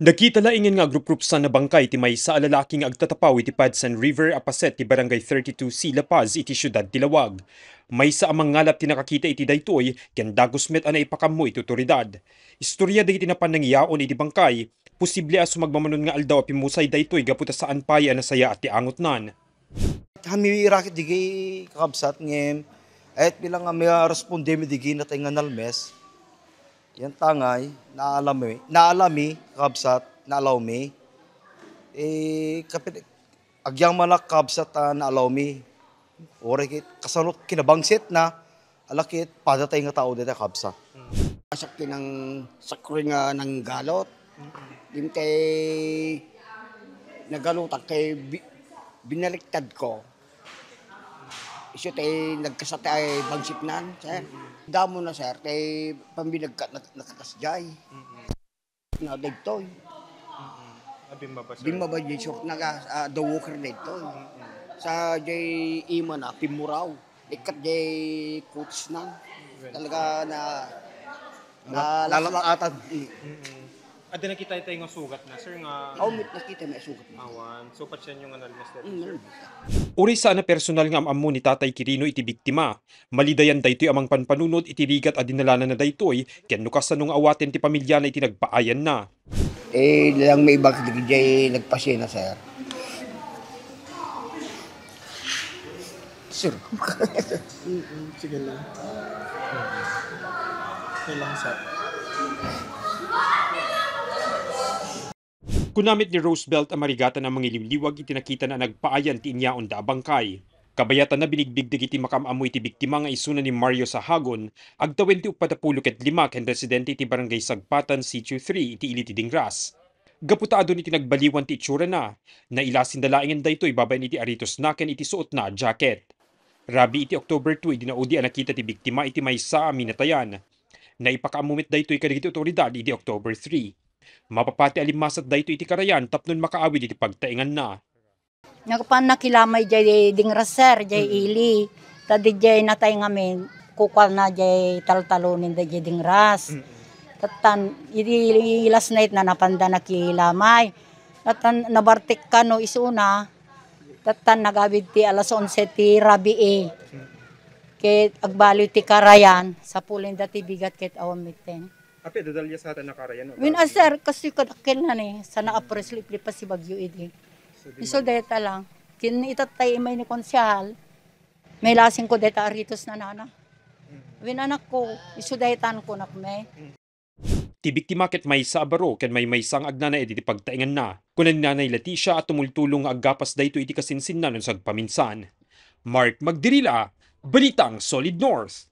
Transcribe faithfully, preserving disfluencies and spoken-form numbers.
Nakita laengen nga agruprupsan a bangkay ti maysa a lalaki nga agtatapaw iti Padsan River a paset ti Barangay thirty-two C La Paz iti siudad ti Laoag. Maysa a mangngalap ti nakakita iti daytoy ken dagus met a naipakammo iti otoridad. Istorya dagiti napan nangiyaon iti bangkay, posible a sumagmamano nga aldaw a pimmusay daytoy gapu ta saan pay a nasayaat ti angotnan. Kami raket digi kakabsat ngem, et bilang nga responde mi digi natay nga nalmes, yan tangay, naalami, naalami, kakabsat, naalawmi. Eh, kapit, agyamanak, kakabsat, a naalawmi. Uray ket kasano kinabangsetna, ala ket padatay nga tao dayta, kakabsat. Asak ti nang sakroy nga nanggalot. Dimtay nagalutak kay bi-, binaliktad ko. Isu tay nagkasat ay bangsit nan, sir. Damo na, sir, tay pambinagkat na, nakatas jay. Na dagtoy. Abin mabasa. Bimmaba jay short na ga, ah, the walker dagtoy. Sa jay ima na, pimmuraw. Ikkat jay kutis na. Talaga na, na lalat-, lalat-atan. Mm. Adda nakita tayo nga sugat na, sir, nga aw, met nakita may sugat na. Awan. So, patyan yung analysis dati, sir. Uray saan a personal nga am-ammo ni Tatay Quirino iti biktima, malidayan daytoy a mangpanpanunot iti rigat a dinalana na daytoy, ken no kasano nga awaten ti pamiliana iti nagpaayanna. Eh, lang may iba kadagiti nagpasienna, sir. Sir. Mm-mm. Sige lang. Okay lang, sir. Kuna met ni Roosevelt a marigatan a mangiliwliwag iti nakitana a nagpaayan ti inyaonda a bangkay. Kabayatanna, binigbig dagiti makaam-ammo iti biktima nga isuna ni Mario Sahagon, agtawen ti uppat a pulo ket lima ken residente iti Barangay Sagpatan, Sitio three, iti ili ti Dingras. Gapu ta adun iti nagbaliwan ti itsurana, nailasinda laengen daytoy babaen iti aritosna ken iti suotna a jacket. Rabii iti October two idi naudi a nakita ti biktima iti maysa a minatayan. Naipakaammo met daytoy kadagiti otoridad idi October three. Mapapati a limmasat daytoy iti karayan tapno makaawid iti pagtaenganna. Nagpan nakilamay jay Dingras, sir, jay Mm. ili. Ta dijay natay ngamin, kukuana jay taltalonen da jay Dingras. Mm. Tattan, idi last night na napanda nakilamay. Tattan, nabartek kano isuna. Tattan, nagawid ti alas onse ti rabii. Mm. Ket agbaliw ti karayan, sapulen da ti bigat ket awan metten. Apay, dadalya sa ta nakarayan, no? Wen a, sir, kasi kadakkel na ni, sana apres liplipas si Bagyo idi. So, di Isu man- deta lang. Kin itatay imay ni konsehal, may lasing ko deta aritos na nana. Mm. Wen anak ko, isu detan ko nak me. Ti biktima ket maysa a baro ken maymaysa nga agnanaed iti pagtaenganna. Kuna ni Nanay Leticia a tumultulong nga aggapas daytoy iti kasinsinnanon sa agpaminsan. Mark Magdirila, Balitang Solid North.